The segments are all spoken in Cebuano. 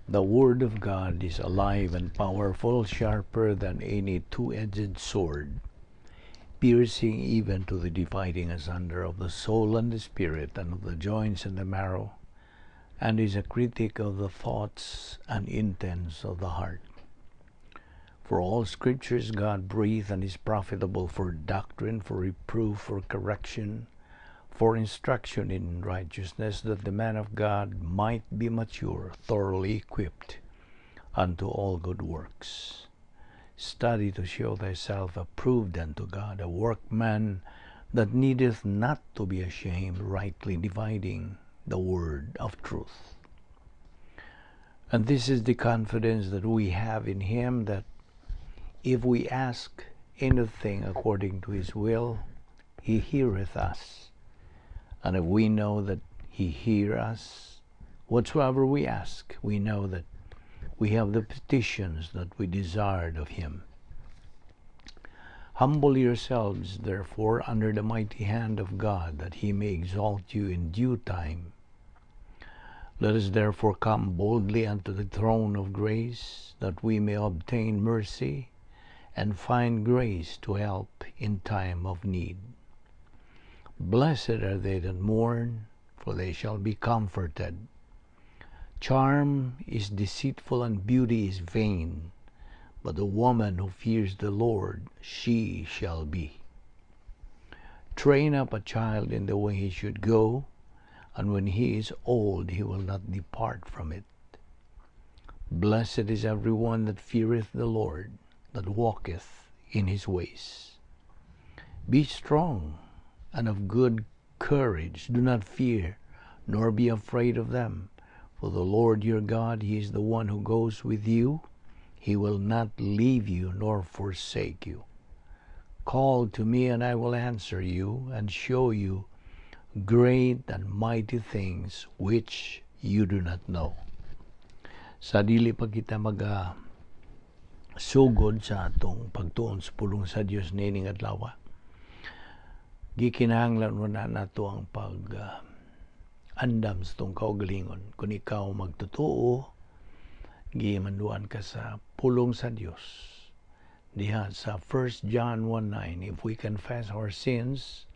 The Word of God is alive and powerful, sharper than any two-edged sword, piercing even to the dividing asunder of the soul and the spirit, and of the joints and the marrow, and is a critic of the thoughts and intents of the heart. For all Scripture is God-breathed and is profitable for doctrine, for reproof, for correction, for instruction in righteousness, that the man of God might be mature, thoroughly equipped unto all good works. Study to show thyself approved unto God, a workman that needeth not to be ashamed, rightly dividing the word of truth. And this is the confidence that we have in him, that if we ask anything according to his will, he heareth us. And if we know that he hear us, whatsoever we ask, we know that we have the petitions that we desired of him. Humble yourselves, therefore, under the mighty hand of God, that he may exalt you in due time. Let us therefore come boldly unto the throne of grace, that we may obtain mercy and find grace to help in time of need. Blessed are they that mourn, for they shall be comforted. Charm is deceitful and beauty is vain, but the woman who fears the Lord, she shall be. Train up a child in the way he should go, and when he is old, he will not depart from it. Blessed is every one that feareth the Lord, that walketh in his ways. Be strong and of good courage. Do not fear, nor be afraid of them. For the Lord your God, he is the one who goes with you. He will not leave you nor forsake you. Call to me, and I will answer you, and show you great and mighty things which you do not know. Sa dili pa kita mag sugod sa atong pagtuon sa pulong sa Dios niining adlaw, gikinahanglan una nato ang pag andam sa atong kaugalingon. Kung ikaw magtotoo, gimanduan ka sa pulong sa Dios. Diha sa 1 John 1:9, if we confess our sins,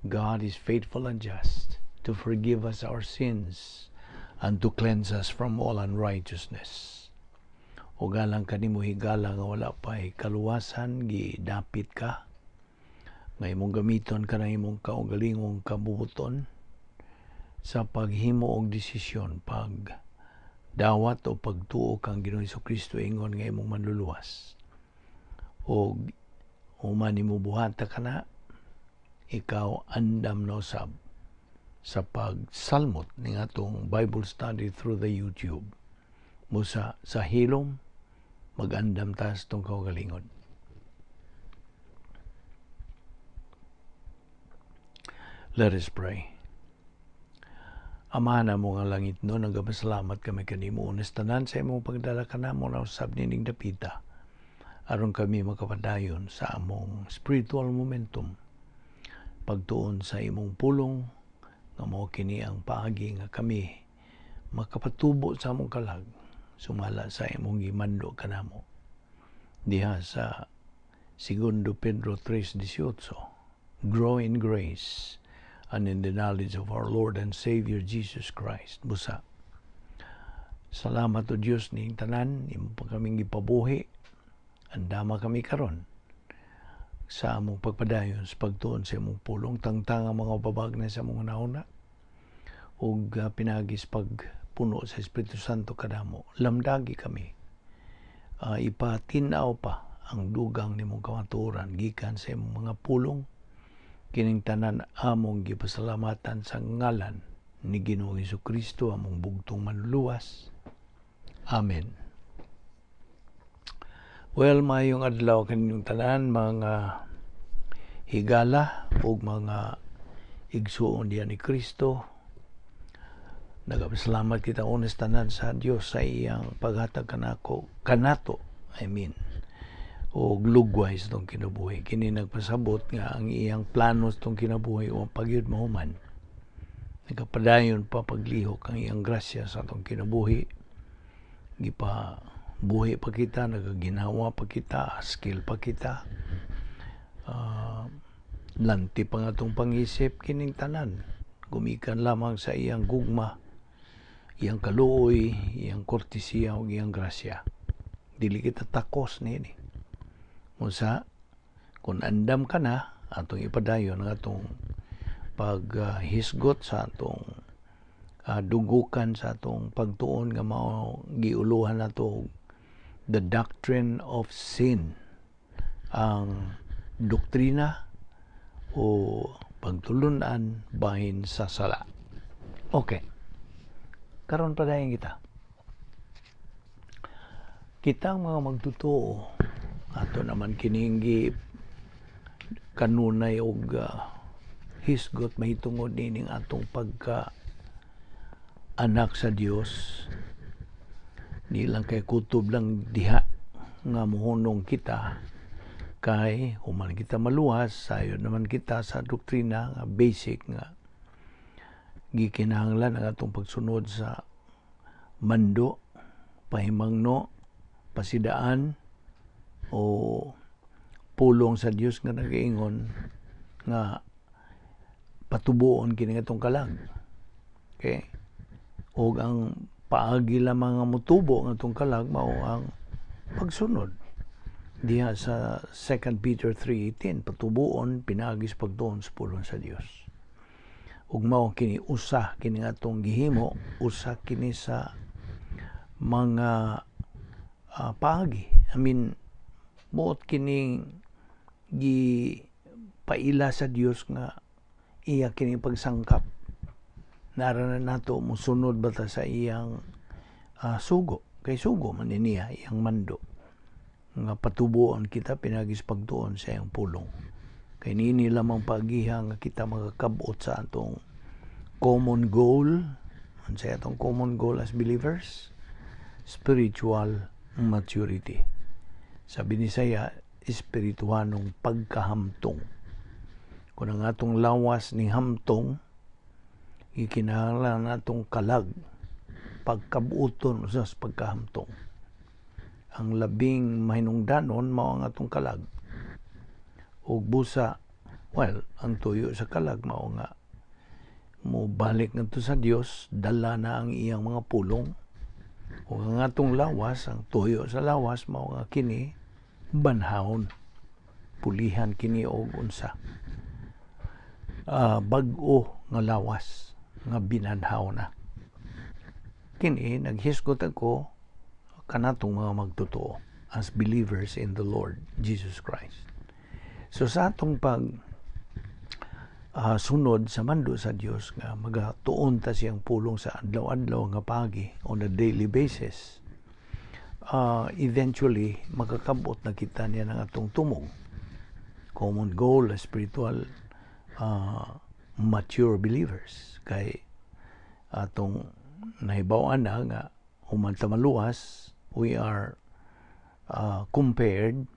God is faithful and just to forgive us our sins and to cleanse us from all unrighteousness. O galang kanimo higala nga wala pa kaluwasan, gidapit ka nga imong gamiton ka na imong kaugalingong kabubuton sa paghimo og desisyon, pag dawat o pagtuo kang Ginoong Kristo ingon nga imong manluluwas. Og human nimo buhata kana, ikaw andam na usab sa pagsalmot ning atong Bible study through the YouTube. Busa sa hilom, magandam ta sa atong kaugalingon. Let us pray. Ama namo nga langit no, nagapasalamat kami kanimo unas tanan sa imong pagdala kanamo na usab nining dapita, aron kami makapadayon sa among spiritual momentum, pagtuon sa imong pulong, nga mao kini ang paagi nga kami makapatubo sa among kalag, sumala sa imong gimando kanamo. Diha sa 2 Pedro 3:18, grow in grace and in the knowledge of our Lord and Savior Jesus Christ. Busa, salamat o Diyos ning tanan, imo pa kaming gipabuhi, andama kami karon sa among pagpadayon sa pagtuon sa imong pulong, tangtang ang mga babag na sa among nauna, ug pinagis pagpuno sa Espiritu Santo kadamo. Lamdagi kami, ipatin-aw pa ang dugang nimong kamatuoran gikan sa imong mga pulong. Kining tanan among gipasalamatan sa ngalan ni Ginoong Hesukristo, among bugtong manluluwas. Amen. Well, mayong adlaw kaninyong tanan, mga higala ug mga igsuon diha ni Kristo. Nagapasalamat kita unas tanan sa Dios sa iyang paghatag kanako, kanato, I mean, og lugway sa itong kinabuhi. Kini nagpasabot nga ang iyang plano sa itong kinabuhi o pagyud mahuman. Nagapadayon pa paglihok ang iyang grasya sa atong kinabuhi. Gipa buhi pa kita, nagaginhawa pa kita, skill pa kita. Lanti pa nga atong pangisip, kining tanan gumikan lamang sa iyang gugma, iyang kaluoy, iyang kortesiya ug iyang grasya. Dili kita takos niini. Unsa kung andam ka na, atong ipadayon ang atong paghisgot sa atong dugukan sa atong pagtuon nga mao giuluhan nato the doctrine of sin, ang doktrina o pagtulunan bahin sa sala. Okay. Karon, padayon kita. Kitang mga magtotoo, ato naman kining kanunay og hisgot mahitungod nining atong pagka anak sa Dios. Di lang kay kutob lang diha nga muhunong kita, kay human kita maluwas, sayon naman kita sa doktrina nga basic nga gikinahanglan ang atong pagsunod sa mando, pahimangno, pasidaan o pulong sa Dios nga nagaingon nga patubuon kini atong kalag. Okay? Og ang paagi lamang nga motubo ang atong kalag mao ang pagsunod diha sa 2 Peter 3:18, patubuon pinaagi sa pagtuon sa pulong sa Dios. Ug mao kini usa kini atong gihimo, usa kini sa mga paagi. I mean, buot kining gi paila sa Dios nga iya kini pagsangkap. Nara na nato, musunod ba ta sa iyang sugo, kay sugo man ni niya, iyang mando nga patubuon kita pinaagi sa pagtuon sa iyang pulong, kay niini lamang pagiha nga kita makakabot sa atong common goal. Unsay atong common goal as believers? Spiritual maturity. Sa Binisaya, espirituhanong pagkahamtong. Kung ang atong lawas ni hamtong, ikinahanglan atong kalag pagkabuton sa pagkahamtong. Ang labing mahinungdanon mao ang atong kalag ug busa, well, ang tuyo sa kalag mao nga mo balik ngadto sa Dios, dala na ang iyang mga pulong. Ug ang atong lawas, ang tuyo sa lawas mao nga kini banhawon, pulihan kini og unsa, bag-o nga lawas nga binanhaw na. Kini naghisgot ako kanatong mga magtotoo as believers in the Lord Jesus Christ. So sa atong pag sunod sa mando sa Dios nga magatuon ta siyang pulong sa adlaw-adlaw nga pagi, on a daily basis, eventually makakabot na kita niya ng atong tumong common goal as spiritual mature believers, kay atong nahibaw-an na nga human ta maluwas, we are compared,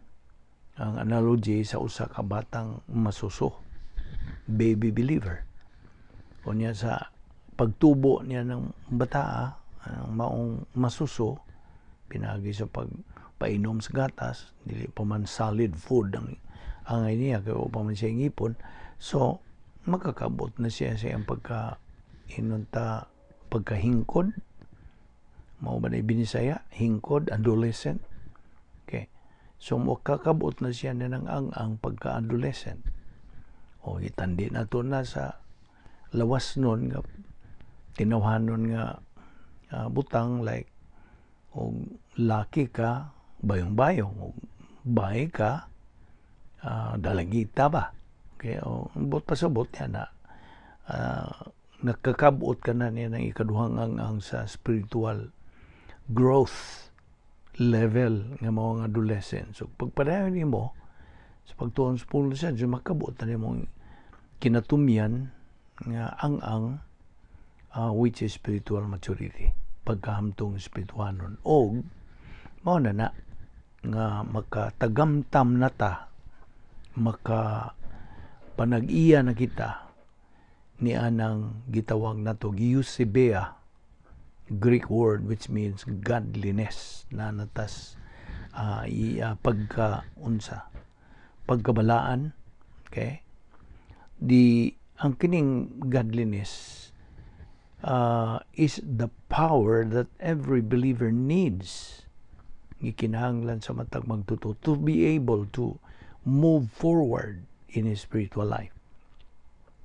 ang analogy, sa usa ka batang masuso, baby believer. Unya sa pagtubo niya ng bataa, ang maong masuso, pinagi sa pagpainom sa gatas, dili pa man solid food ang angay niya kay pa man siya ngipon, so makakabot na siya sa iyang pagka inunta pagkahingkod. Mao ba na Binisaya hingkod, adolescent? Okay, so makakabot na siya na ng ang pagka-adolescent o itandi na to na sa lawas nun nga tinawhanon nga butang, like og laki ka, bayong-bayong, og bae ka, dalagita ba. Okay, o buot pasabot yan na nakakabot ka na niya ng ikaduhang ang sa spiritual growth level nga mao ang adolescent. So pagpadayon nimo sa pagtuon sa pulong sa Diyos, makabot na nimong kinatumyan nga ang which is spiritual maturity, pagkahamtong espirituhanon. Og mao na na nga makatagamtam na ta, maka panag-iya na kita ni anang gitawag nato eusebeia. Greek word which means godliness na natas pagka unsa, pagkabalaan, okay? Di ang kining godliness is the power that every believer needs, gikinahanglan sa matag magtotoo to be able to move forward in his spiritual life,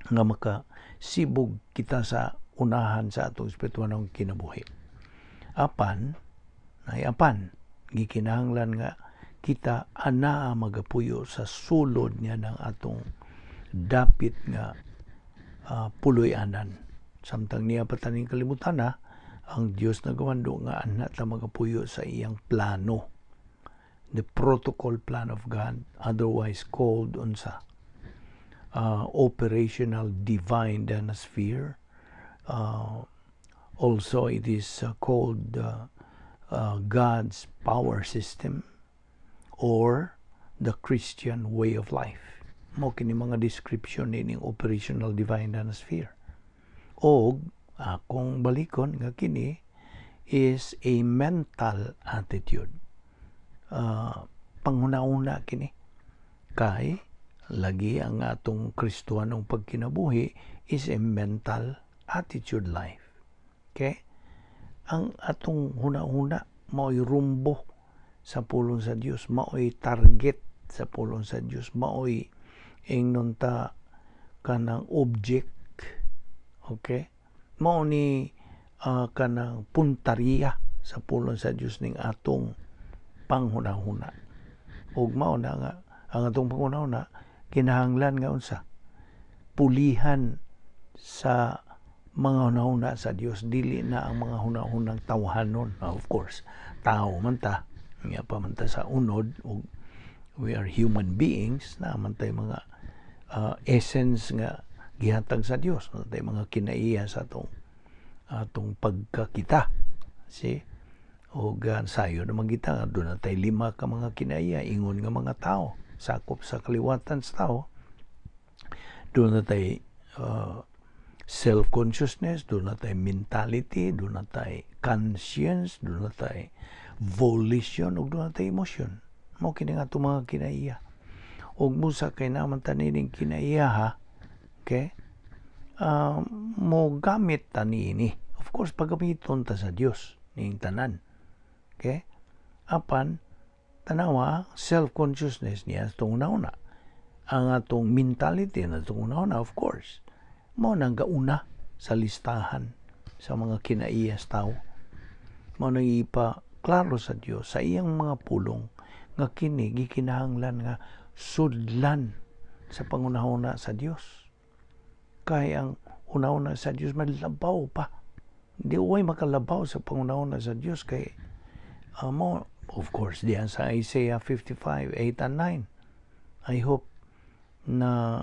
nga makasibog kita sa unahan sa atong espiritual ng kinabuhi. Apan nay apan, gikinahanglan nga kita anaa magapuyo sa sulod niya ng atong dapit nga puloy-anan. Samtang niya pa taning kalimutan na ang Dios nagamando nga ana ta magapuyo sa iyang plano, the protocol plan of God, otherwise called unsa, operational divine sphere. Also it is called God's power system or the Christian way of life. Mo kini mga description nining operational divine sphere. Og akong balikon nga kini is a mental attitude. Panghuna-una kini. Kay lagi ang atong Kristohanong pagkinabuhi is a mental attitude life. Okay? Ang atong huna-huna mao'y rumbo sa pulong sa Dios, mao'y target sa pulong sa Dios, mao'y ingnon ta kanang object. Okay? Mao ni kanang puntariya sa pulong sa Dios ning atong panghuna-huna. Ug mao na nga ang atong panghuna-huna kinahanglan nga unsa, pulihan sa mga hunahuna sa Dios, dili na ang mga hunahunang tawhanon. Of course, tao man ta nga pa man ta sa unod ug we are human beings na man tay mga essence nga gihatag sa Dios na tay mga kinaiya sa atong atong pagkakita. See, og sayo naman kita doon na tay lima ka mga kinaiya ingon nga mga tao, sakop sa kaliwatan sa tao. Doon na tay self-consciousness, doon na tay mentality, doon na tay conscience, doon na tay volition, ug doon na tay emotion. Mao kini nga atong mga kinaiya. Ug busa kay naman tanining kinaiya ha, okay? Mo gamit ta niini. Of course, paggamiton ta sa Dios ning tanan. Okay? Apan tanawa, self-consciousness niya atong una-una. Ang atong mentality na atong una-una, of course. Mao nang gauna sa listahan sa mga kinaiyas tao. Mao nang ipa klaro sa Dios sa iyang mga pulong nga kini gikinahanglan nga sudlan sa pangunahuna sa Dios. Kay ang una-una sa Dios malabaw pa. Di uway makalabaw sa pangunahuna sa Dios kay mo, of course, diyan sa Isaiah 55, 8 and 9. I hope na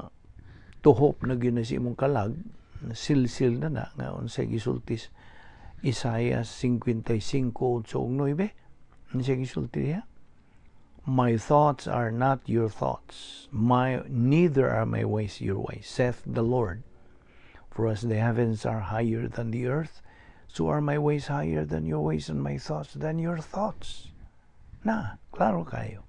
tuhop na gyud na sa imong kalag, silsil na na nga unsay gisultis Isaiah 55, 8 ug 9. Unsay gisulti diha? "My thoughts are not your thoughts, my neither are my ways your ways, saith the Lord. For as the heavens are higher than the earth, so are my ways higher than your ways and my thoughts than your thoughts." Na, klaro kayo.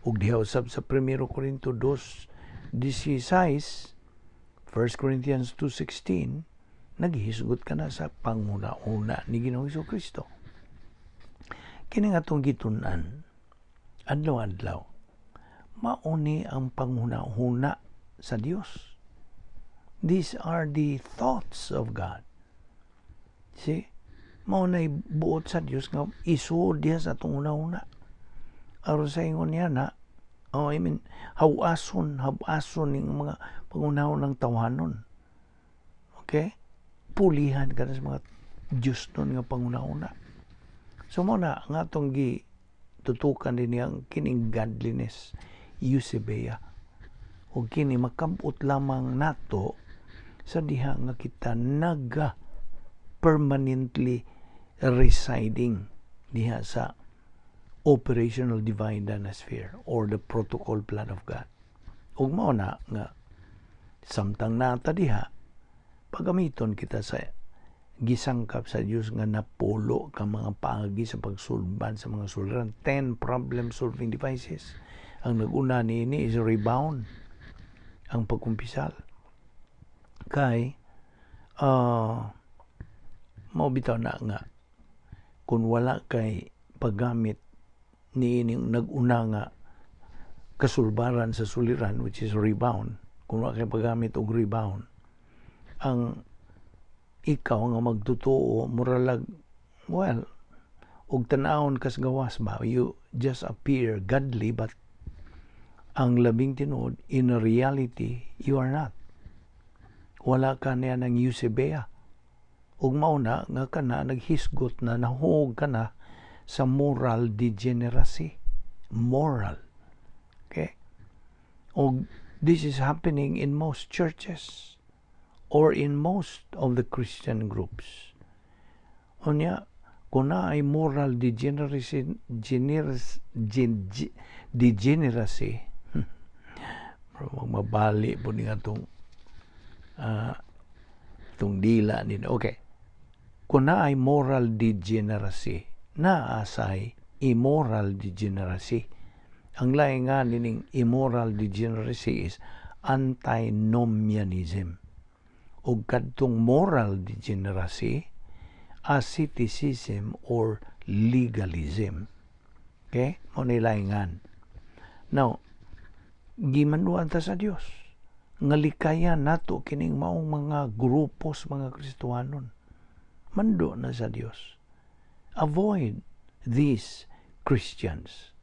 Ug diha usab sa 1 Corinto 2:16, 1 Corinthians 2:16, naghisgot ka na sa panguna-una ni Ginoong Kristo. Kini nga atong gitun-an adlaw-adlaw, mauni ang panghuna-huna sa Dios. These are the thoughts of God. See? Mao na'y buot sa Dios nga isuod diha sa atong una-una. Aron sa ingon niya na, oh, I mean, hawason, hawason ning mga pangunahon ng tawhanon. Okay? Pulihan ka na sa mga Diyos nun nga pangunahuna. So mo na nga atong gi tutukan din niyang kining godliness, eusebeia. O kini makabot lamang nato sa diha nga kita naga permanently residing diha sa operational divine sphere or the protocol plan of God. Ug mao na nga samtang nata diha, pagamiton kita sa Gisangkap sa Dios nga napulo ka mga paagi sa pagsulban sa mga suliran, 10 problem solving devices. Ang naguna niini is rebound, ang pagkumpisal. Kay mao bitaw na nga kung wala kay paggamit niining nag-una nga kasulbaran sa suliran, which is rebound, kung wala kay paggamit og rebound, ang ikaw nga magtotoo muralag, well, og tan-awon kas gawas ba, you just appear godly, but ang labing tinuod, in reality you are not. Wala ka niya ng eusebeia. Ug mao na nga kana naghisgot na, nahuog ka na sa moral degeneracy. Moral, okay? Og this is happening in most churches or in most of the Christian groups. Unya, kung naay moral degeneracy, pero mabali po ni nga itong dila ni. Okay. Kung naay moral degeneracy, naasay immoral degeneracy. Ang lain nga nining immoral degeneracy is antinomianism, ug kadtong moral degeneracy, asceticism or legalism. Okay? Mao ni laingan. Now, gimanduan ta sa Dios nga likayan nato kining maong mga grupos, mga Kristohanon. Mando na sa Dios. Avoid these Christians.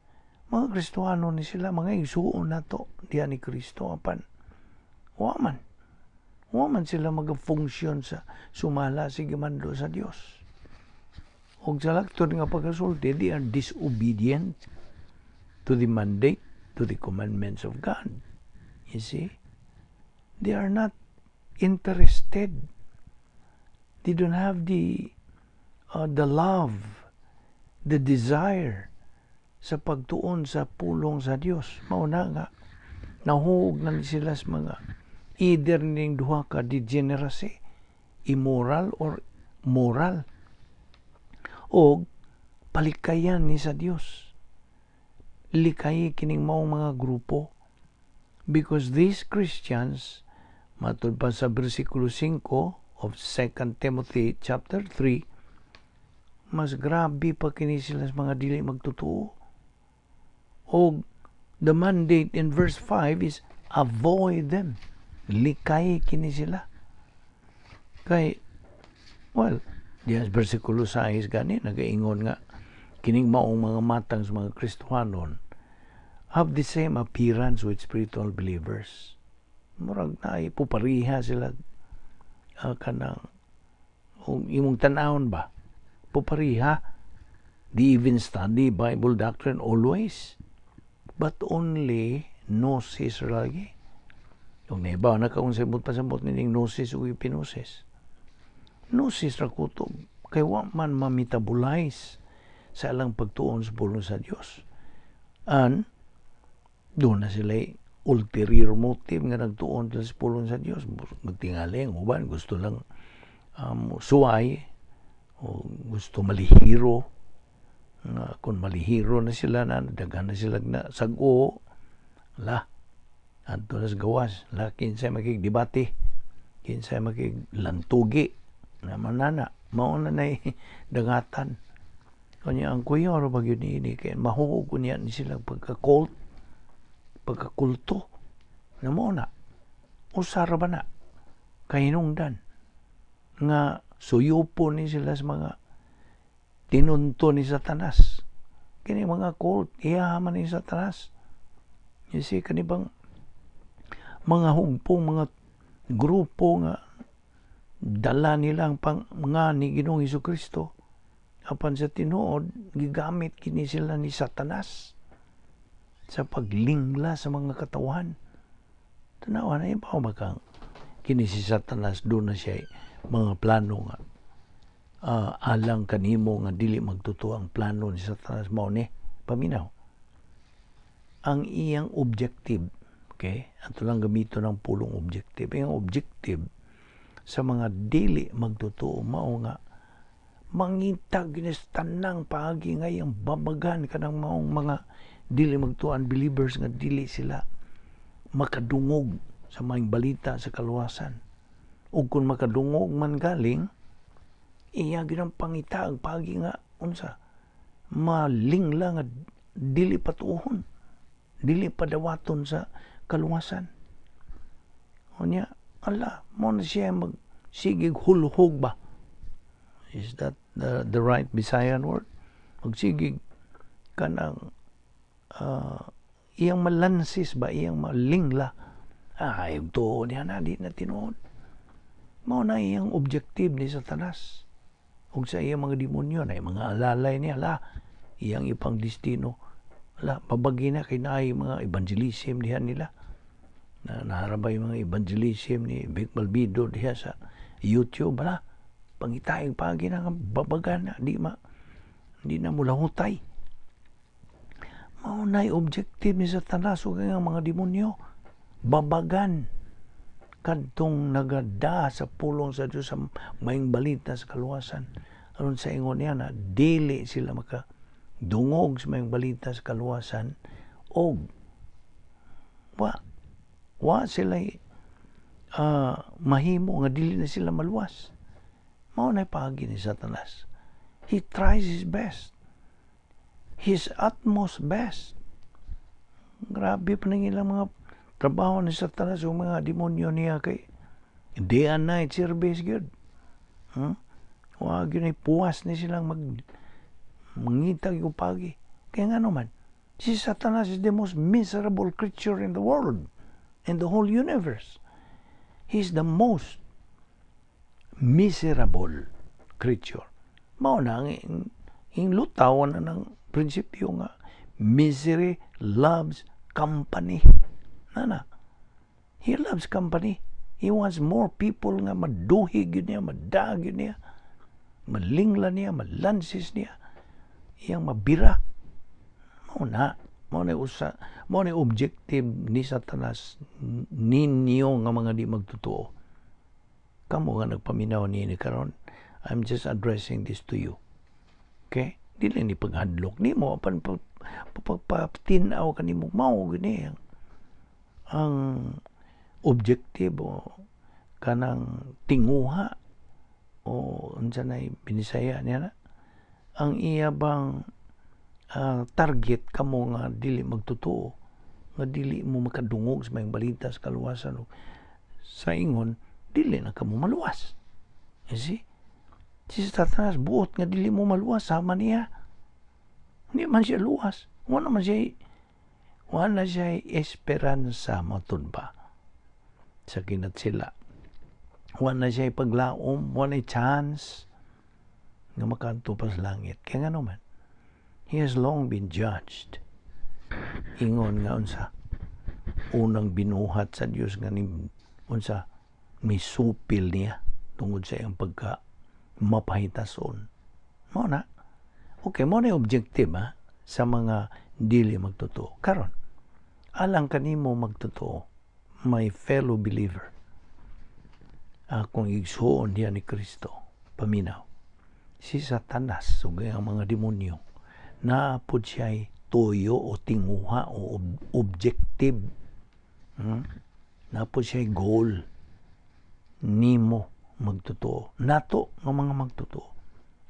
Mga Kristohanon ni sila, mga igsuon nato diya ni Kristo, apan wa man sila magafunksyon sa sumala sa gimando sa Dios. Og sa laktod nga pagkasulti, they are disobedient to the mandate, to the commandments of God. You see? They are not interested. They don't have the love, the desire sa pagtuon sa pulong sa Dios. Mao na nga nahuog na ni sila sa mga either ning duha ka degeneracy, immoral or moral. Og palikayan ni sa Dios. Likayi kining maong mga grupo because these Christians, matud pa sa bersikulo 5 of 2 Timothy chapter 3, mas grabe pa kini sila sa mga dili magtotoo. Og the mandate in verse 5 is avoid them. Likay kini sila. Kay, well, diyan sa bersikulo 6 gani, nagaingon nga kining maong mga matang sa mga Kristohanon have the same appearance with spiritual believers. Murag na pupariha sila, kanang kung imong tan-awon ba, pupariha. They even study Bible doctrine always, but only gnosis lagi. Yung naibaw na kaung samot pasabot nining gnosis o epignosis. Gnosis ra kutob kay wa man ma-metabolize sa ilang pagtuon sa pulong sa Dios. And doon na sila ulterior motive nga nagtuon sila sa pulong sa Dios. Magtingali ang uban, gusto lang suway o gusto malihiro, nga kung malihiro na sila na daghan na sila na sag-o la adto na sa gawas la, kinsay makigdebate, kinsay makiglantugi naman nana, mao na nay dangatan. Kanya ang kuya ra ba gyud niini kay mahuog kunya ni sila pagka-cult, pagkakulto na mao na usa ra ba na kahinungdan nga suyupon ni sila sa mga tinunto ni Satanas. Kini mga cult, iya man ni Satanas. You see, kani bang mga hugpong mga grupo nga dala nilang pang mga ni Ginoong Kristo, apan sa tinuod gigamit kini sila ni Satanas sa paglingla sa mga katawan. Tanawa na iba makang kini si Satanas, doon na siya mga plano nga alang kanimo nga dili magtotoo. Ang plano ni Satanas mao ni, paminaw ang iyang objective. Okay, ato lang gamito ng pulong objective. Ang objective Sa mga dili magtotoo mao nga mangitag ni tanang paagi nga iyang babagan kanang maong mga dili magtuo, unbelievers, nga dili sila makadungog sa maayong balita sa kaluwasan. Ug kung makadungog man galing, iya gyud ang pangita ang paagi nga unsa malingla nga dili patuohon, dili padawaton sa kaluwasan. Unya, ala, mao na siya mag sigig hulhog ba? Is that the right Bisayan word? Magsigig kanang iyang malansis ba, iyang malingla. Ay, tuo niya na, di na tinuod. Mao na iyang objective ni Satanas. Ug sa iyang mga demonyo na mga alalay niya, la, iyang ipang destino. Ala, pabagi na kay naay mga evangelism diha nila. Na naharabay mga evangelism ni Vic Balbido diha sa YouTube, ala, pangitaing pagi na nga babagan na, di na mulahutay. Mao na'y objective ni Satanas ug ang mga demonyo, babagan kadtong nagada sa pulong sa Dios, sa maayong balita sa kaluwasan, aron sa ingon niya na dili sila maka dungog sa maayong balita sa kaluwasan og wa sila mahimo nga dili na sila maluwas. Mao na paagi ni Satanas. He tries his best, his utmost best. Grabe pa nang ilang mga trabaho ni Satanas ug mga demonyo niya kay day and night service gyud. Wa gyud ay puwas ni silang mag mangitag yung pagi. Kaya nga naman, si Satanas is the most miserable creature in the world, in the whole universe. He's the most miserable creature. Mao na ang ing lutaw na ng prinsipyo nga misery loves company. Nana. He loves company. He wants more people nga maduhi gyud niya, madag gyud niya, malingla niya, malansis niya, iyang mabira. Mao na, mao na usa, mao na objective ni Satanas ninyo nga mga di magtotoo. Kamo nga nagpaminaw niini karon, I'm just addressing this to you. Okay? Dili ni paghadlok nimo apan pagpatin-aw kanimo, mao gini ang objective o kanang tinguha o unsa nay Binisaya niya na ang iya bang target kamo nga dili magtotoo, nga dili mo makadungog sa maayong balita sa kaluwasan, sa ingon dili na kamo maluwas. You see, si Satanas buot nga dili mo maluwas sama niya. Hindi man siya luwas, wala siya esperansa matud ba sa kinatsila. Wala siya paglaom, wala chance nga makanto pa sa langit. Kaya nga naman, he has long been judged. Ingon nga unsa, unang binuhat sa Dios nga ni unsa misupil niya tungod sa iyang pagka mapahitason. Mao na. Okay, mao na objective ha, sa mga dili magtotoo. Karon, alang kanimo magtotoo, my fellow believer, akong igsuon diya ni Kristo, paminaw. Si Satanas ug ang mga demonyo, naa pod siya'y tuyo o tinguha o objective. Naa pod siya'y goal nimo magtotoo. Nato nga mga magtotoo.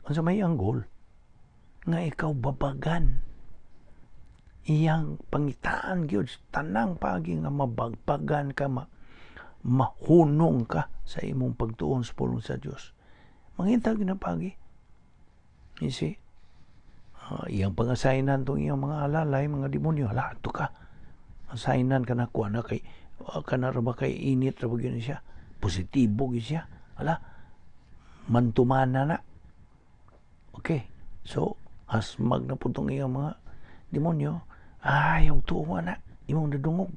Unsa may ang goal? Nga ikaw babagan. Iyang pangitaan gyud tanang paagi nga mabagbagan ka, mahunong ka sa imong pagtuon sa pulong sa Dios. Mangita gyud na paagi. You see? Iyang pang-assignan tong iyang mga alalay, mga demonyo, hala, ato ka. Assignan ka na kuha na kay kana ra ba kay init ra ba gyud siya. Positibo gyud siya. Hala, mantumana na. Okay. So, hasmag na po tong iyang mga demonyo. Ay, yung tuwa na. Imong nadungog.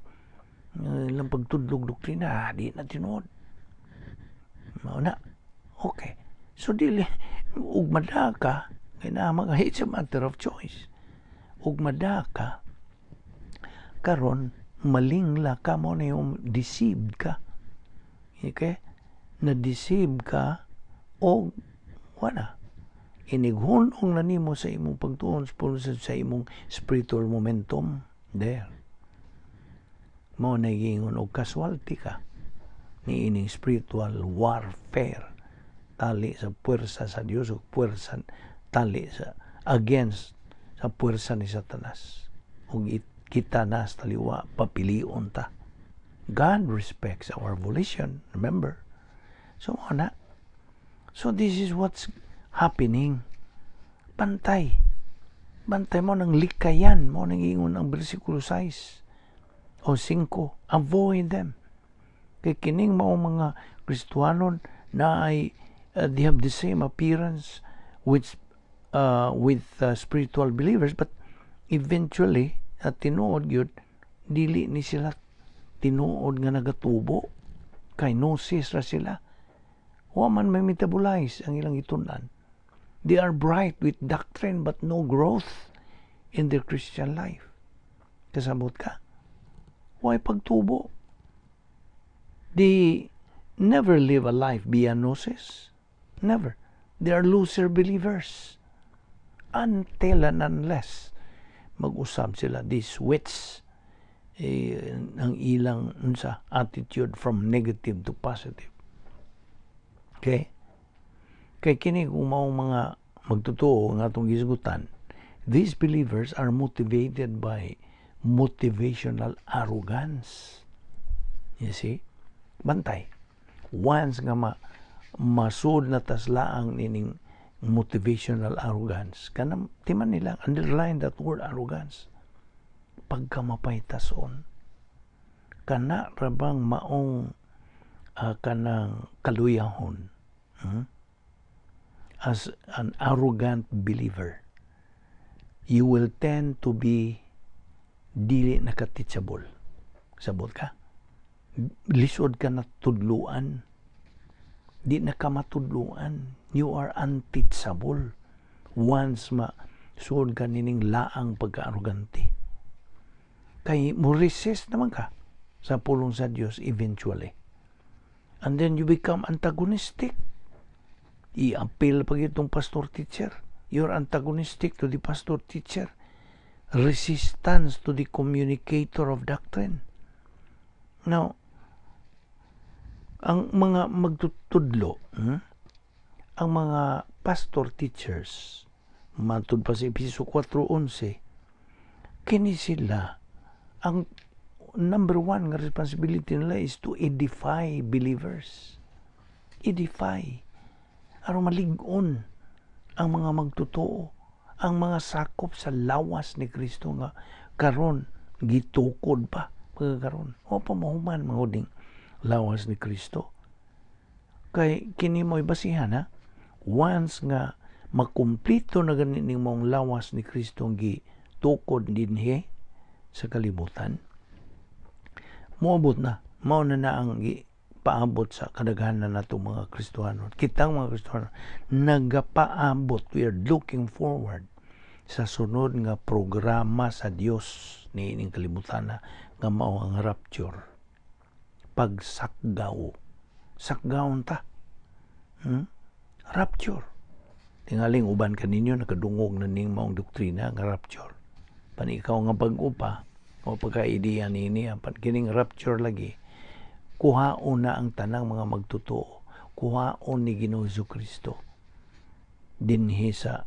Ilang pagtudlog doktrina, di na tinuod. Mao na. Okay. So, dili, ug madaka, kay na mga, it's a matter of choice. Ug madaka, karon malingla ka mo na yung deceived ka. Okay? Na-deceive ka o wala. Inighunong na nimo sa imong pagtuon sa imong spiritual momentum there. Mao na giingon og casualty ka ni ining spiritual warfare tali sa puwersa sa Dios o puwersa tali sa against sa puwersa ni Satanas. Ug kita na sa taliwa papilion ta. God respects our volition, remember. So mao na. So this is what's happening. Bantay. Bantay mo ng likayan mo nang ingon ang bersikulo 6 o 5. Avoid them. Kay kining mao mga Kristohanon na ay they have the same appearance with spiritual believers, but eventually at tinuod gyud dili ni sila tinuod nga nagatubo kay gnosis ra sila. Wa man may metabolize ang ilang gitun-an. They are bright with doctrine but no growth in their Christian life. Kasabot ka? Way pagtubo. They never live a life beyond gnosis. Never. They are loser believers until and unless mag-usab sila, this switch eh, ang ilang unsa attitude from negative to positive. Okay, kay kini kung mao mga magtotoo nga atong gisgutan, these believers are motivated by motivational arrogance, you see. Bantay. Once nga masud na taslaang nining motivational arrogance kanang timan nila, underline that word, arrogance, pagkamapaytason kana rabang maong kanang kaluyahon, As an arrogant believer, you will tend to be dili naka-teachable. Sabot ka? Lisod ka na tudluan. Di na ka matudluan. You are unteachable once ma suod ka nining laang pagka-arrogante. Kay mo resist naman ka sa pulong sa Dios eventually. And then you become antagonistic. I-appeal pag itong pastor teacher. You're antagonistic to the pastor teacher. Resistance to the communicator of doctrine. Now, ang mga magtutudlo, ang mga pastor teachers, matud pa sa Episo 4.11, kini sila, ang number one nga responsibility nila is to edify believers. Edify. Aron malig-on ang mga magtotoo, ang mga sakop sa lawas ni Kristo nga karon gitukod pa pagkaron. O pa mahuman mga uding lawas ni Kristo. Kay kini mo'y basihan ha, once nga makumplito na gani ning mong lawas ni Kristo gi tukod dinhi sa kalibutan, moabot na, mao na na ang paabot sa kadaghanan nato mga Kristohano. Kitang mga Kristohano nagapaabot, we are looking forward sa sunod nga programa sa Dios niining kalibutan na nga mao ang rapture. Pagsakgaw. Sakgawon ta. Rapture. Tingaling uban kaninyo nakadungog na ning maong doktrina nga rapture. Pan ikaw nga bag-o pa o pagka-ideya nini pan kining rapture lagi, kuhaon na ang tanang mga magtotoo, kuhaon ni Ginoong Kristo dinhi sa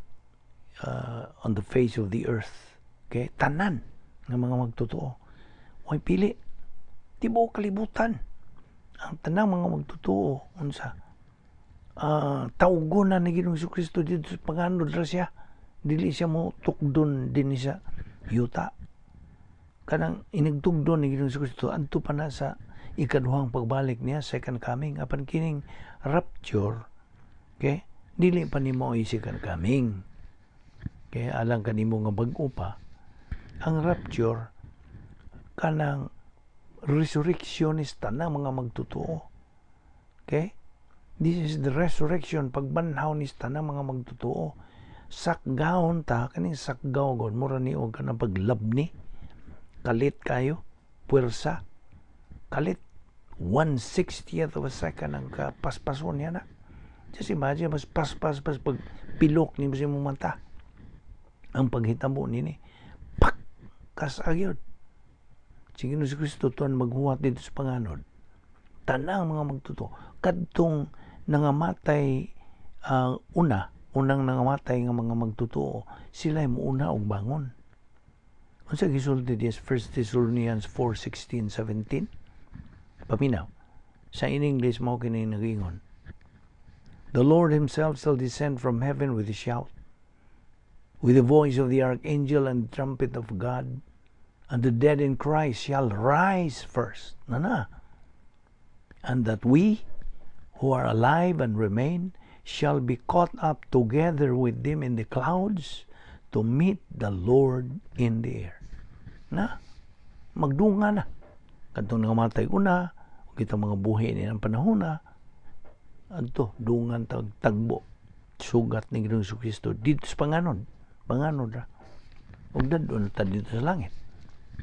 on the face of the earth. Okay, tanan nga mga magtotoo, way pili, tibuok kalibutan, ang tanang mga magtotoo unsa tawgon na ni Ginoong Kristo dito sa panganod ra siya, dili siya mo tukdon dinhi sa yuta. Kanang inigtugdon ni Ginoong Kristo adto pa na sa ikaduhang pagbalik niya, second coming. Apan kining rapture, okay, dili pa nimo ay second coming. Kaya alang kanimo nga bag-o pa, ang rapture kanang resurrection is tanang mga magtotoo. Okay, this is the resurrection, pagbanhaw ni tanang mga magtotoo. Sakgawon ta. Kaning sakgaw god mura ni og kanang paglabni, kalit kayo, puwersa, kalit. 1/60th of a second ang kapaspason niya na. Just imagine, mas paspas pas pag pilok ni mo mong mata. Ang paghitabo nini, pak, kasagyod. Si Ginoong Kristo tuan maghuwat dito sa panganod. Tanang mga magtotoo. Kadtong nangamatay una, unang nangamatay nga mga magtotoo, sila ay muuna og bangon. Unsa gisulti diya sa 1 Thessalonians 4:16, 17? Paminaw. Sa in English mao kini nagingon. "The Lord himself shall descend from heaven with a shout, with the voice of the archangel and the trumpet of God, and the dead in Christ shall rise first." Na na. "And that we who are alive and remain shall be caught up together with them in the clouds to meet the Lord in the air." Na, magdunga na. Kadtong nangamatay una, ug kitang mga buhi ni ang panahon na, adto dungan tag tagbo sugat ni Ginoong Kristo dito sa panganod, panganod ra, ug dadon ta dito sa langit.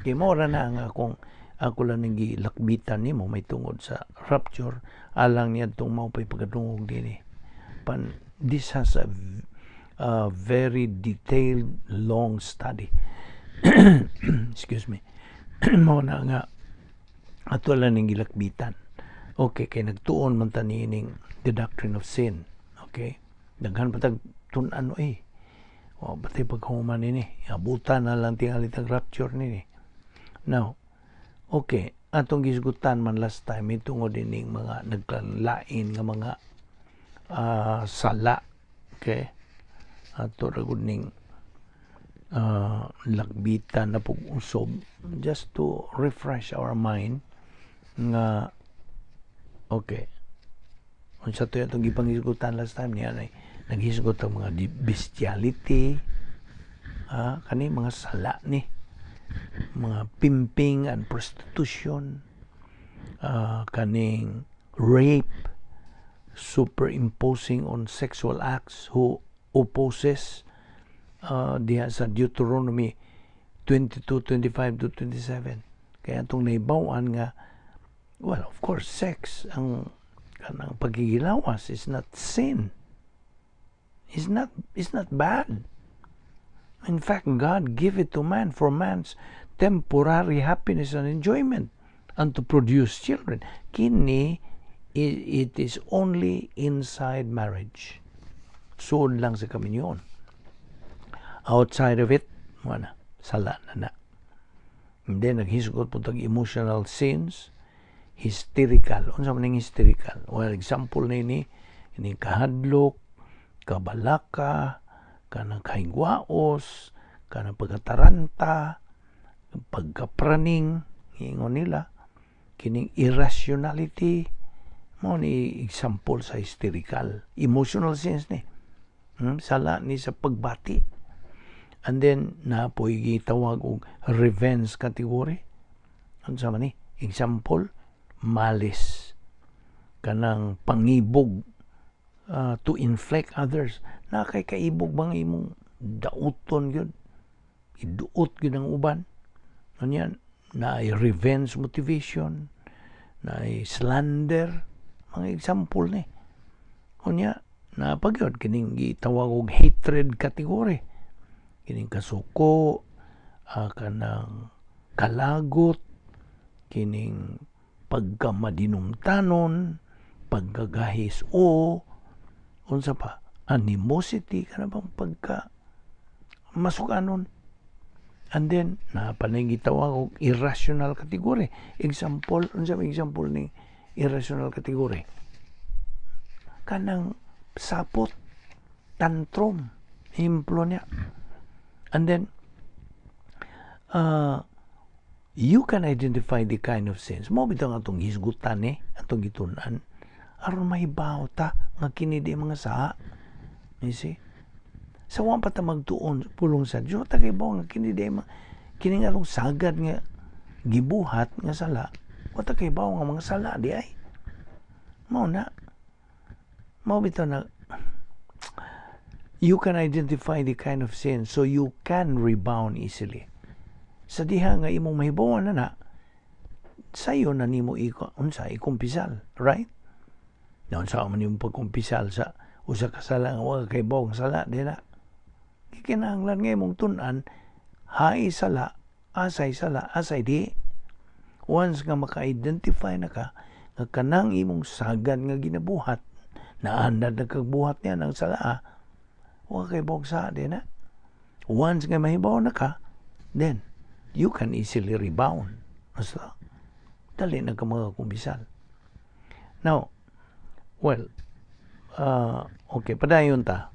Kay mao ra na ang akong, ako lang ning gilakbitan nimo may tungod sa rapture alang niadtong mao pay pagkadungog dinhi pan. This has a very detailed, long study, excuse me. Mao na nga ato lang ning gilakbitan, okay, kay nagtuon man ta niining the doctrine of sin. Okay, daghan pa tag tun-an eh. O batay paghuman nini, abutan na lang tingali tag rapture nini. Now, okay, atong gisgutan man last time itungod ining mga nagkalain nga mga sala. Okay, ato ra gud ning lakbitan na pag-usob just to refresh our mind nga, okay, unsa to atong gipanghisgutan last time niya ay naghisgot ang mga bestiality, kani mga sala ni mga pimping and prostitution, kaning rape, superimposing on sexual acts, who opposes diha sa Deuteronomy 22:25 to 27. Kaya atong nahibaw-an nga, well, of course, sex, ang kanang pagkikilawas is not sin. It's not bad. In fact, God give it to man for man's temporary happiness and enjoyment and to produce children. Kini, it is only inside marriage. Suod lang sa kaminyoon. Outside of it, wala, sala na na. And then, naghisgot po tag emotional sins, hysterical. Unsa man ning hysterical? Well, example ni ini kahadlok, kabalaka, kanang kahigwaos, kanang pagkataranta, pagkapraning, ingon nila, kining irrationality, mo ni example sa hysterical. Emotional sins ni. Sala ni sa pagbati. And then, napoy gitawag og revenge category. Ano sa man ni? Example, malice. Kanang pangibog to inflict others. Na kay kaibog bang imong dauton yun? Iduot yun ang uban. Ano yan? Na revenge motivation, na slander, mga example ni. Unya, na pagyod kining gitawag og hatred category. Kining kasuko, kanang kalagot, kining pagkamadinumtanon, pagkagahis o unsa pa, animosity, kana bang pagka masukanon. And then napanay gitawag og irrational category. Example, unsa may example ni irrational category? Kanang sapot, tantrum, ehemplo niya. And then you can identify the kind of sins. Mo bitaw atong hisgutan eh, atong gitun-an aron mahibaw ta nga kini di mga saa. You see? Sa wa pa ta magtuon pulong sa Dios, ta kay nga kini di mga kini nga atong sagad nga gibuhat nga sala, wa ta kay nga mga sala di ay. Mao na. Mao bitaw na you can identify the kind of sin so you can rebound easily. Sa diha nga imong mahibawan na na, Sayo na nimo iko unsa ikumpisal, right? Na unsa man nimo pagkumpisal sa usa ka sala nga wa kay bawang sala di na? Gikinahanglan nga imong tun-an hay sala, asay sala, asay di. Once nga maka-identify na ka nga kanang imong sagad nga ginabuhat, naandad na kag buhat niya ng sala, wa kay bawang sa di na. Once nga mahibaw na ka, then you can easily rebound. Basta, dali na ka makakumpisal. Now, well, okay, padayon ta.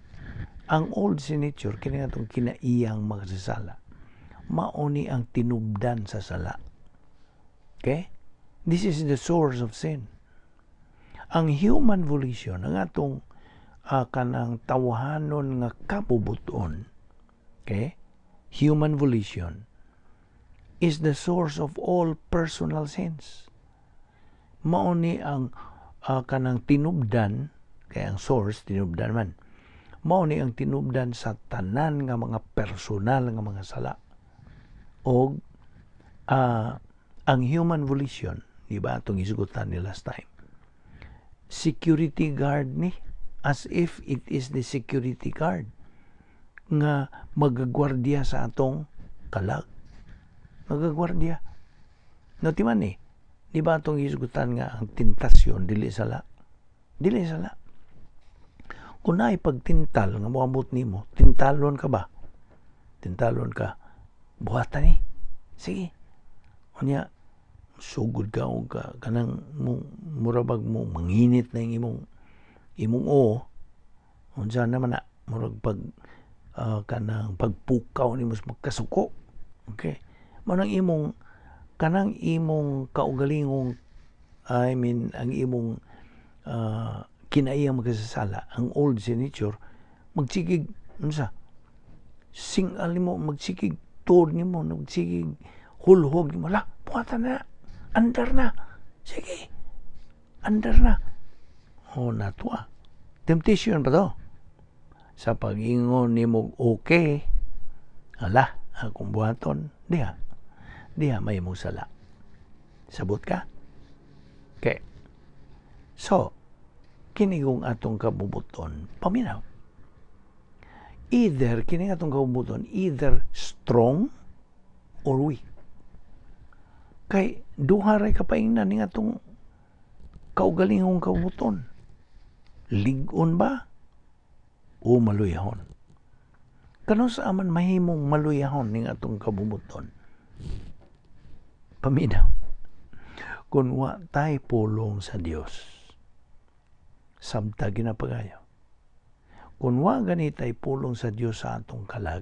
Ang old sin nature, kini atong kinaiyang makasasala, mauni ang tinubdan sa sala. Okay? This is the source of sin. Ang human volition, ang atong kanang tawhanon nga kabubuton, okay? Human volition is the source of all personal sins. Mauni ang kanang tinubdan, kay ang source, tinubdan man. Mao ni ang tinubdan sa tanan nga mga personal nga mga sala. Og ang human volition, di ba atong isugutan ni last time? Security guard ni, as if it is the security guard nga magagwardiya sa atong kalag. Magagwardiya. No timan eh, di ba atong isugutan nga ang tentasyon dili sala? Dili sala. Kung naay pagtintal nga moabot nimo, tintalon ka ba? Tintalon ka, buhatan ni. Sige. Unya, sugod ka og ka, kanang mo, murabag mo manginit na yung imong o unsa naman na murag pag kanang pagpukaw nimo sa magkasuko, okay? Mao nang imong kanang imong kaugalingong, I mean, ang imong kinaiyang magkasasala, ang old sin nature, magsigig unsa singal nimo, magsigig tuod nimo, magsigig hulhog nimo la, buhatan na, andar na, sige, andar na. Oh, natwa temptation pa to sa pag-ingon nimo, okay, ala, akong buhaton diha diha may mong sala. Sabot ka? Okay, so kini kung atong kabubuton, paminaw, either kini atong kabubuton, either strong or weak, kay duha ray kapaingnan ning atong kaugalingong kabubuton: lig-on ba o maluyahon. Kanus-a man mahimong maluyahon ning atong kabubuton? Paminaw, kung wa tay pulong sa Dios. Sabta ginapagayo, kung wa gani tay pulong sa Dios sa atong kalag,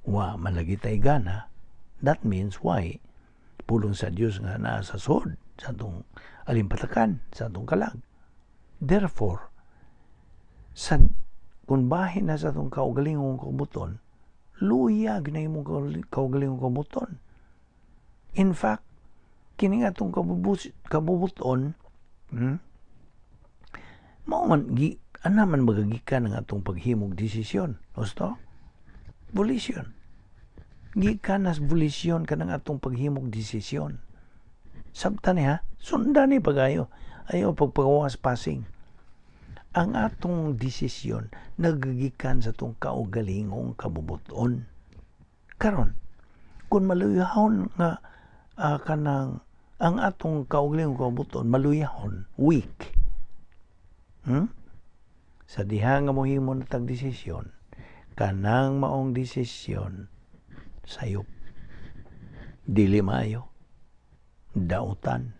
wa malagi tay gana. That means why pulong sa Dios nga naa sa sud sa atong alimpatakan, sa atong kalag. Therefore, sa kung bahin na sa atong kaugalingong kabubuton, luya na imong kaugalingong kabubuton. In fact, kini nga atong kabubuton, mao man gi ana man magagikan ang atong paghimog desisyon. Gusto? Volition. Gikan nas volition kanang atong paghimog desisyon. Sabta ni ha, sundan ni pagayo. Ayaw pagpagawas passing. Ang atong desisyon nagagikan sa atong kaugalingong kabubuton. Karon, kung maluyahon nga kanang ang atong kaugalingong kabubuton maluyahon, weak. Sa diha nga mohimo na tag desisyon, kanang maong desisyon sayop. Dili maayo. Dautan.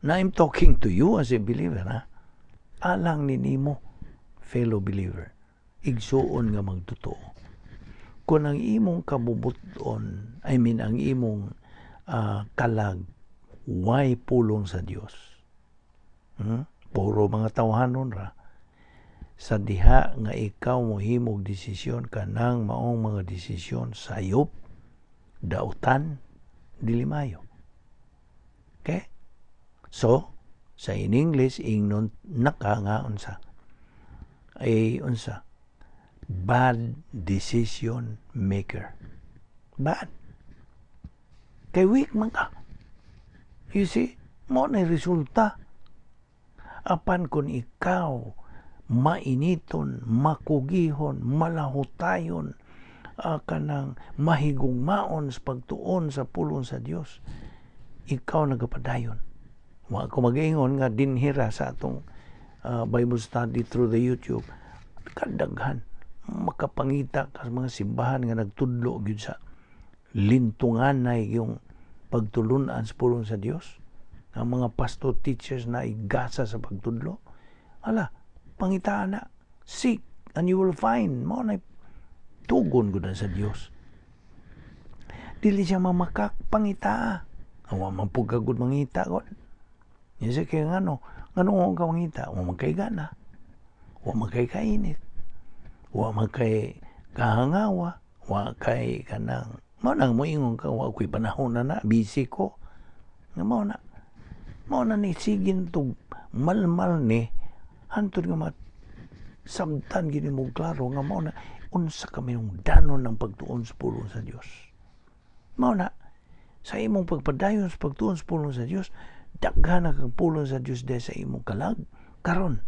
Na I'm talking to you as a believer, ha? Alang ni nimo, fellow believer, igsuon nga magtotoo. Kung ang imong kabubuton, I mean, ang imong kalag, way pulong sa Dios. Puro mga tawhanon ra. Sa diha nga ikaw mohimog desisyon, kanang maong mga desisyon sayop, dautan, dili mayo. Okay? So, sa in English, ingnon naka nga unsa? Ay unsa? Bad decision maker. Bad. Kay weak man ka. You see, mao na resulta. Apan kung ikaw mainiton, makugihon, malahutayon, kanang mahigugmaon sa pagtuon sa pulong sa Dios, ikaw nagapadayon. Wa ko mag-ingon nga dinhira sa atong Bible study through the YouTube, kadaghan makapangita ka sa mga simbahan nga nagtudlo gyud sa lintunganay yung pagtulunan sa pulong sa Dios. Ang mga pastor teachers na igasa sa pagtudlo. Ala, pangitaan na. Seek and you will find. Mao na tugon gud sa Dios. Dili siya mamakak, pangitaa. Awa man pud kagud mangita god. Yes, kaya ngano, ngano ka mangita, wa man kay gana. Wa man kay kainit. Wa man kay kahangawa, wa kay kanang mao nang moingon ka, wa ko'y panahon na na, busy ko. Nga mao na. Mao na ni sigin tug malmal ni hantod nga mat samtan gini mo klaro nga mao na unsa ka danon ng pagtuon sa pulong sa Dios. Mao na sa imong pagpadayon sa pagtuon sa pulong sa Dios, daghan na kang pulong sa Dios dahil sa imong kalag. Karon,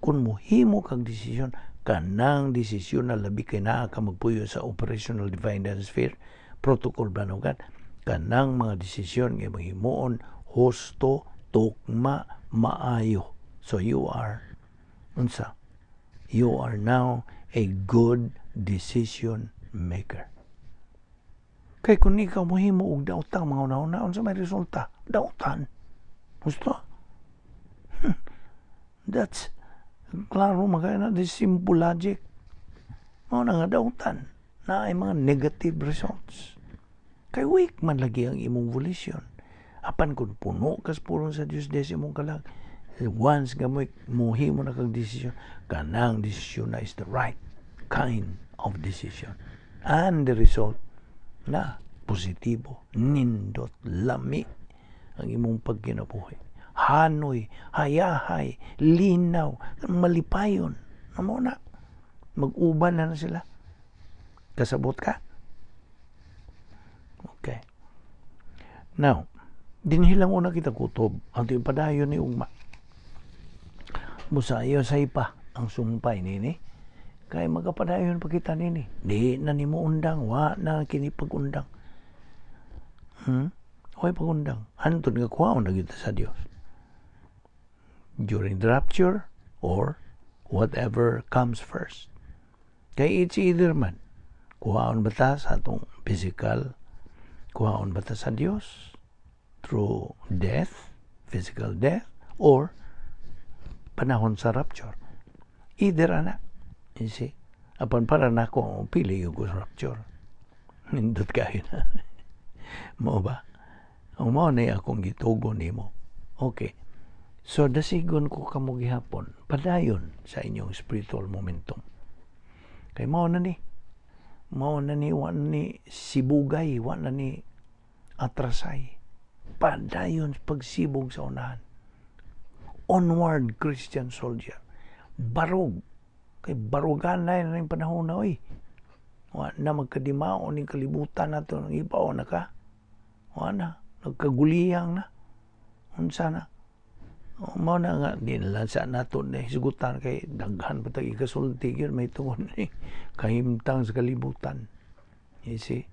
kung mohimo kag desisyon, kanang desisyon na labi kay naa ka magpuyo sa operational divine sphere protocol plan of God, kanang mga desisyon nga mahimuon husto, tukma, maayo. So you are unsa? You are now a good decision maker. Kay kung ikaw mohimo og daotang mga una-una, unsa may resulta? Dautan. Gusto? That's klaro makaya na, this simple logic. Mao na nga dautan na ay mga negative results. Kay weak man lagi ang imong volition. Apan kung puno kas pulong sa Dios des imong kalag, once nga mo muhimo na kag desisyon, kanang desisyon na is the right kind of decision. And the result na positibo, nindot, lami ang imong pagkinabuhi. Hanoy, hayahay, linaw, malipayon. Amo na. Mag-uban na na sila. Kasabot ka? Okay. Now, dinhi lang una kita kutob. Ang yung padayon ni ugma. Musayo sa ipa ang sumpay nini. Kay magapadayon pa kita nini. Di na nimo undang, wa na kini pag-undang. Way pag-undang. Hantod nga kuhaon na kita sa Dios. During the rapture or whatever comes first. Kay it's either man. Kuhaon ba ta sa atong physical, kuhaon ba ta sa Dios through death, physical death, or panahon sa rapture. Either ana. You see? Apan para nako, pili yung ko sa rapture. Nindot kayo na. Mao ba? Ang mao na akong gitugon nimo. Okay. So, dasigon ko kamo gihapon, padayon sa inyong spiritual momentum. Kay mao na ni. Mao na ni, wa na ni sibugay, wa na ni atrasay. Padayon pagsibog sa unahan. Onward, Christian soldier. Barog. Kay barugan na yun ang panahon na, oy. Wa na magkadimao ning kalibutan nato ng ibaw na ka. Wa na. Nagkaguliyang na. Unsa na. O, mao na nga, di na lang sa nato na hisgutan kay daghan pa tag ikasulti yun, may tungod ni kahimtang sa kalibutan. You see?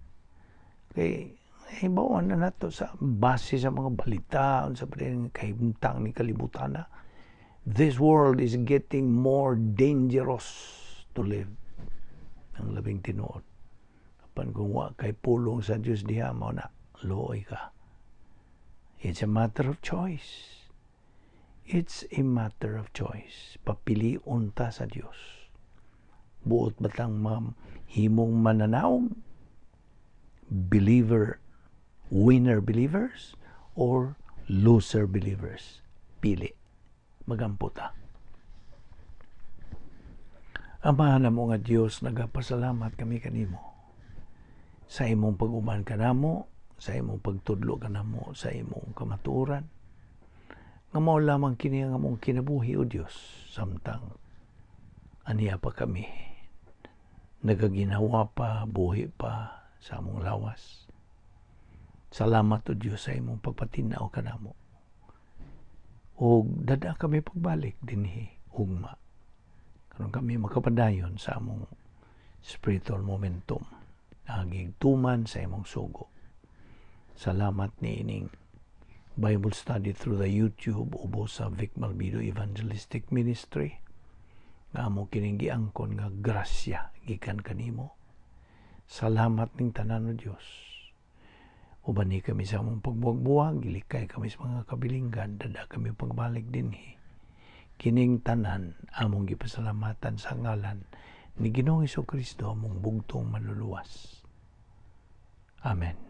Kay hibawan na nato sa base sa mga balita unsa pa din kahimtang ni kalibutan na. This world is getting more dangerous to live. Ang labing tinuod. Apan kung wa kay pulong sa Dios diha, mao na luoy ka. It's a matter of choice. It's a matter of choice. Papilion ta sa Dios. Buot ba tang himong mananaog? Believer, winner believers or loser believers? Pili. Magampo ta. Amahan mo nga Dios, nagapasalamat kami kanimo sa imong pag-uban kanamo, sa imong pagtudlo kanamo, sa imong kamatuoran. Nga mao lamang kini ang among kinabuhi, o Dios, samtang aniya pa kami nagaginawa pa, buhi pa sa among lawas. Salamat, O Dios, sa imong pagpatinaw kanamo. Og dad-a kami pagbalik dinhi ugma, karon kami makapadayon sa among spiritual momentum agig tuman sa imong sugo. Salamat ni ining Bible study through the YouTube ubos sa Vic Malvido Evangelistic Ministry nga amo kining giangkon nga grasya gikan kanimo. Salamat ning tanan, O Dios. Ubani kami sa among pagbuwag-buwag, gilikay kami sa mga kabilinggan, dad-a kami pagbalik dinhi. Kining tanan among gipasalamatan sa ngalan ni Ginoong Kristo, among bugtong Manluluwas. Amen.